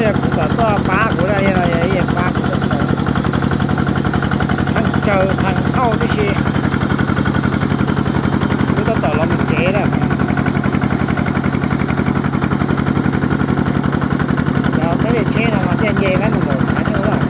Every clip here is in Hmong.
Kuv kom tuaj pab kuv na, yog no yog ib yam pab kuv tau tawm, tshee tsawg tshee thauj tib si. Kuv tau tawm los mus tsev na. Cov tsheb liaj tsheb no mas thiaj nce nqaij mus nkaum thav nyuj lawm.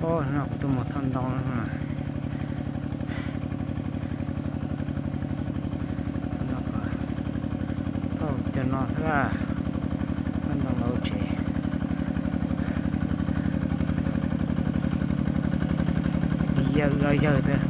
Ub, no kuv tuaj mus thauj ntoo no. Thauj cov no xwb, thauj ntoo los tsev. Tis yawg los yawg xwb.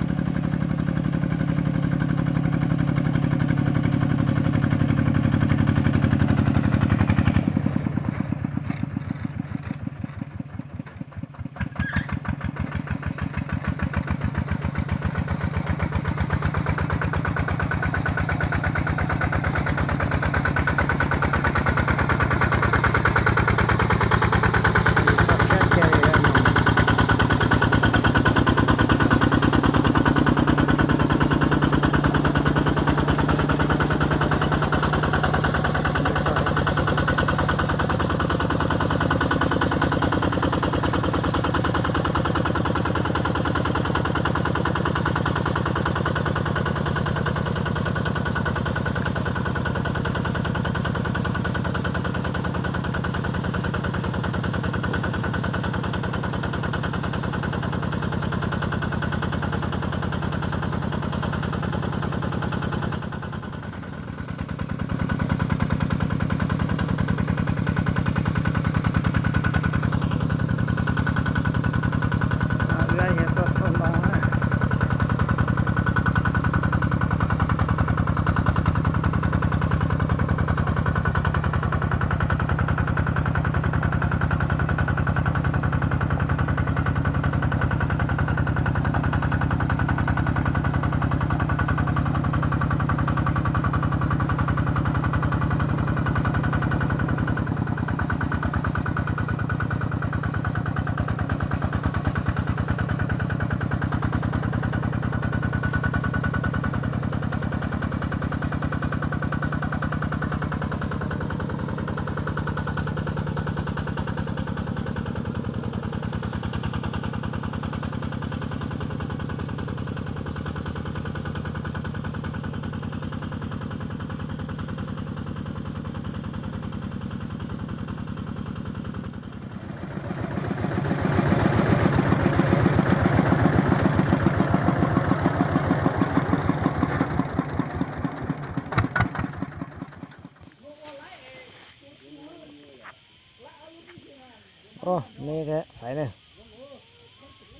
Os, me thiab faiv na.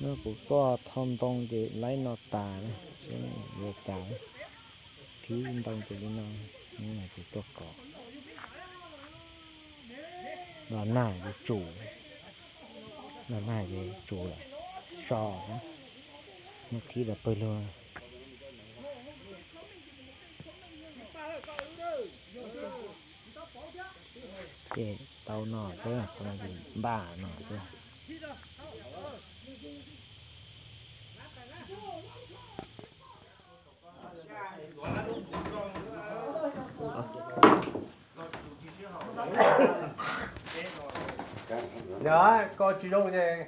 No kuv tuaj thauj ntoo ces laib no tas na, yuav tas. Thib ntoo ces li no, kuv tuaj kov. Los nag ces tsum, los nag ces tsum lawm, so. Muab thib los pawg lug. Ces tau no xwb, npaj no xwb. Yog koj tsis zoo ces